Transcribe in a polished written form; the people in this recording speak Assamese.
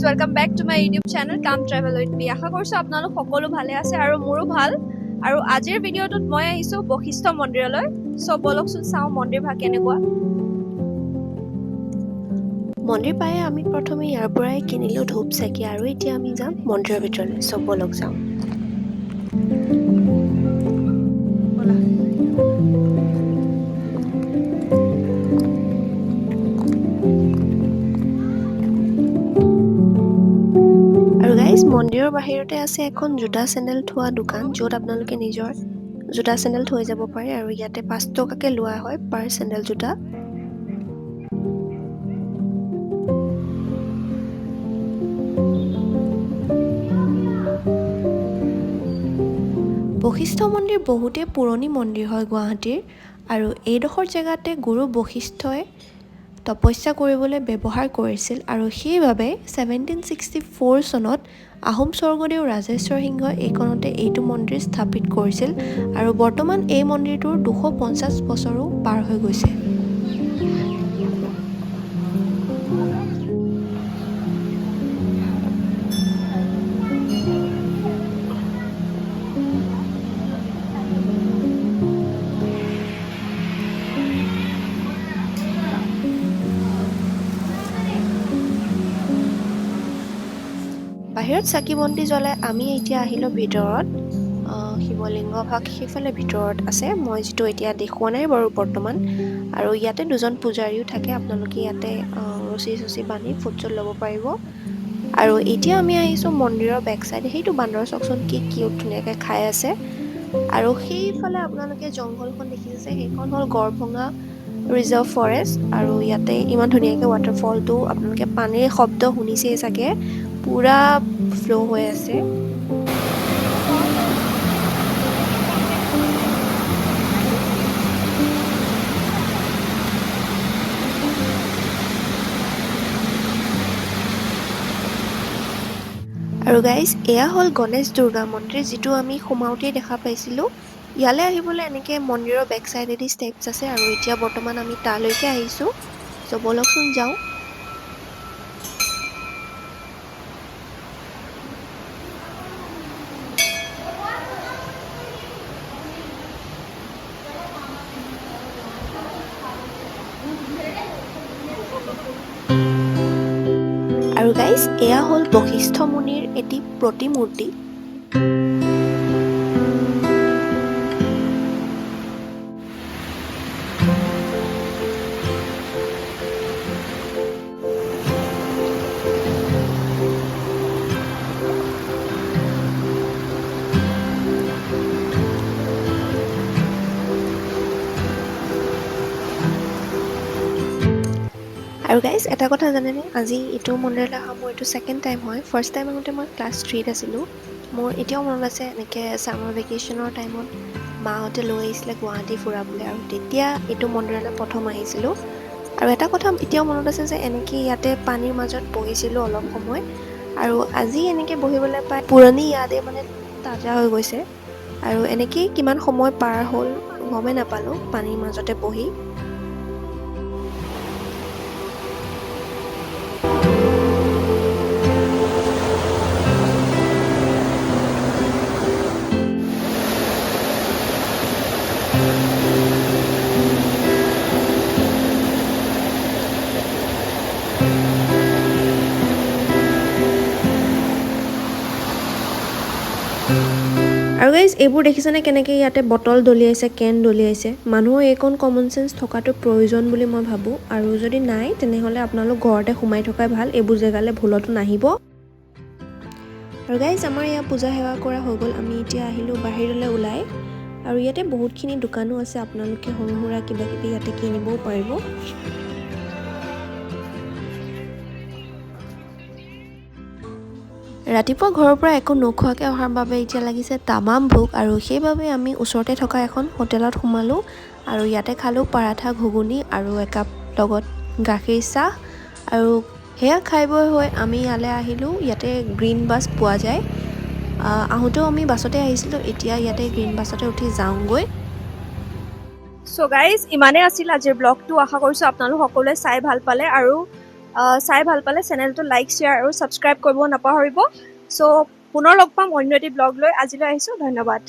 Welcome back to my YouTube channel Come Travel with Me. আশা কৰিছোঁ আপোনালোক সকলো ভালে আছে আৰু মোৰো ভাল। আৰু আজিৰ ভিডিঅ'টোত মই আহিছোঁ বশিষ্ঠ মন্দিৰলৈ। চ' ব'লকচোন চাওঁ মন্দিৰ ভাগ কেনেকুৱা। মন্দিৰ পায়ে আমি প্ৰথমে ইয়াৰ পৰাই কিনিলোঁ ধূপ চাকি আৰু এতিয়া আমি যাম মন্দিৰৰ ভিতৰলৈ। চব ব'লক যাওঁ। আৰু গাইজ, মন্দিৰৰ বাহিৰতে আছে এখন জোতা চেণ্ডেল থোৱা দোকান, য'ত আপোনালোকে নিজৰ জোতা চেণ্ডেল থৈ যাব পাৰে। আৰু ইয়াতে 5 টকাকৈ লোৱা হয় পাৰ চেণ্ডেল জোতা। বশিষ্ঠ মন্দিৰ বহুতেই পুৰণি মন্দিৰ হয় গুৱাহাটীৰ আৰু এইডোখৰ জেগাতে গুৰু বশিষ্ঠই তপস্যা কৰিবলৈ ব্যৱহাৰ কৰিছিল আৰু সেইবাবে 1764 চনত আহোম স্বৰ্গদেউ ৰাজেশ্বৰ সিংহই এইকণতে এইটো মন্দিৰ স্থাপিত কৰিছিল আৰু বৰ্তমান এই মন্দিৰটোৰ 250 বছৰো পাৰ হৈ গৈছে। বাহিৰত চাকি বন্তি জ্বলাই আমি এতিয়া আহিলোঁ ভিতৰত। শিৱলিংগ ভাগ সেইফালে ভিতৰত আছে, মই যিটো এতিয়া দেখুওৱা নাই বাৰু বৰ্তমান। আৰু ইয়াতে দুজন পূজাৰীও থাকে। আপোনালোকে ইয়াতে ৰছী চচি বান্ধি ফুট চুট ল'ব পাৰিব। আৰু এতিয়া আমি আহিছোঁ মন্দিৰৰ বেক চাইডে। সেইটো বান্দৰ চাওকচোন, কি কিউট, ধুনীয়াকৈ খাই আছে। আৰু সেইফালে আপোনালোকে জংঘলখন দেখিছে, সেইখন হ'ল গড়ভঙা ৰিজাৰ্ভ ফৰেষ্ট। আৰু ইয়াতে ইমান ধুনীয়াকৈ ৱাটাৰফলটো, আপোনালোকে পানীৰ শব্দ শুনিছেই চাগে, পূৰা ফ্ল' হৈ আছে। আৰু গাইজ, এয়া হ'ল গণেশ দুৰ্গা মন্দিৰ, যিটো আমি সোমাওঁতেই দেখা পাইছিলোঁ। ইয়ালৈ আহিবলৈ এনেকৈ মন্দিৰৰ বেক চাইডেদি ষ্টেপছ আছে আৰু এতিয়া বৰ্তমান আমি তালৈকে আহিছোঁ। চ' ব'লকচোন যাওঁ। আৰু গাইজ, এয়া হ'ল বশিষ্ঠ মুনিৰ এটি প্ৰতিমূৰ্তি। আৰু গাইজ, এটা কথা জানেনে? আজি এইটো মন্দিৰলৈ অহা মোৰ এইটো ছেকেণ্ড টাইম হয়। ফাৰ্ষ্ট টাইম আহোঁতে মই ক্লাছ 3ত আছিলোঁ। মোৰ এতিয়াও মনত আছে, এনেকৈ ছামাৰ ভেকেশ্যনৰ টাইমত মাহঁতে লৈ আহিছিলে গুৱাহাটী ফুৰাবলৈ আৰু তেতিয়া এইটো মন্দিৰলৈ প্ৰথম আহিছিলোঁ। আৰু এটা কথা এতিয়াও মনত আছে যে এনেকৈ ইয়াতে পানীৰ মাজত বহিছিলোঁ অলপ সময়। আৰু আজি এনেকৈ বহিবলৈ পাই পুৰণি ইয়াদে মানে তাজা হৈ গৈছে। আৰু এনেকেই কিমান সময় পাৰ হ'ল গমেই নাপালোঁ পানীৰ মাজতে বহি। আৰু গাইজ, এইবোৰ দেখিছেনে, কেনেকৈ ইয়াতে বটল দলিয়াইছে, কেন দলিয়াইছে? মানুহৰ এইকণ কমন চেঞ্চ থকাটো প্ৰয়োজন বুলি মই ভাবোঁ। আৰু যদি নাই, তেনেহ'লে আপোনালোক ঘৰতে সোমাই থকাই ভাল। এইবোৰ জেগালৈ ভুলতো নাহিব। আৰু গাইজ, আমাৰ ইয়াত পূজা সেৱা কৰা হৈ গ'ল। আমি এতিয়া আহিলোঁ বাহিৰলৈ ওলাই আৰু ইয়াতে বহুতখিনি দোকানো আছে। আপোনালোকে সৰু সুৰা কিবা কিবি ইয়াতে কিনিবও পাৰিব। ৰাতিপুৱা ঘৰৰ পৰা একো নোখোৱাকৈ অহাৰ বাবে এতিয়া লাগিছে তামাম ভোক আৰু সেইবাবে আমি ওচৰতে থকা এখন হোটেলত সোমালোঁ আৰু ইয়াতে খালোঁ পাৰাঠা, ঘুগুনি আৰু একাপ লগত গাখীৰ চাহ। আৰু সেয়া খাই বৈ হৈ আমি ইয়ালৈ আহিলোঁ। ইয়াতে গ্ৰীণ বাছ পোৱা যায়। আহোঁতেও আমি বাছতে আহিছিলোঁ, এতিয়া ইয়াতে গ্ৰীণ বাছতে উঠি যাওঁগৈ। চ' গাইজ, ইমানেই আছিল আজিৰ ব্লগটো। আশা কৰিছোঁ আপোনালোক সকলোৱে চাই ভাল পালে আৰু চাই ভাল পালে চেনেলটো লাইক, শ্বেয়াৰ আৰু ছাবস্ক্ৰাইব কৰিব নাপাহৰিব। চ' পুনৰ লগ পাম অন্য এটি ব্লগ লৈ। আজিলৈ আহিছোঁ, ধন্যবাদ।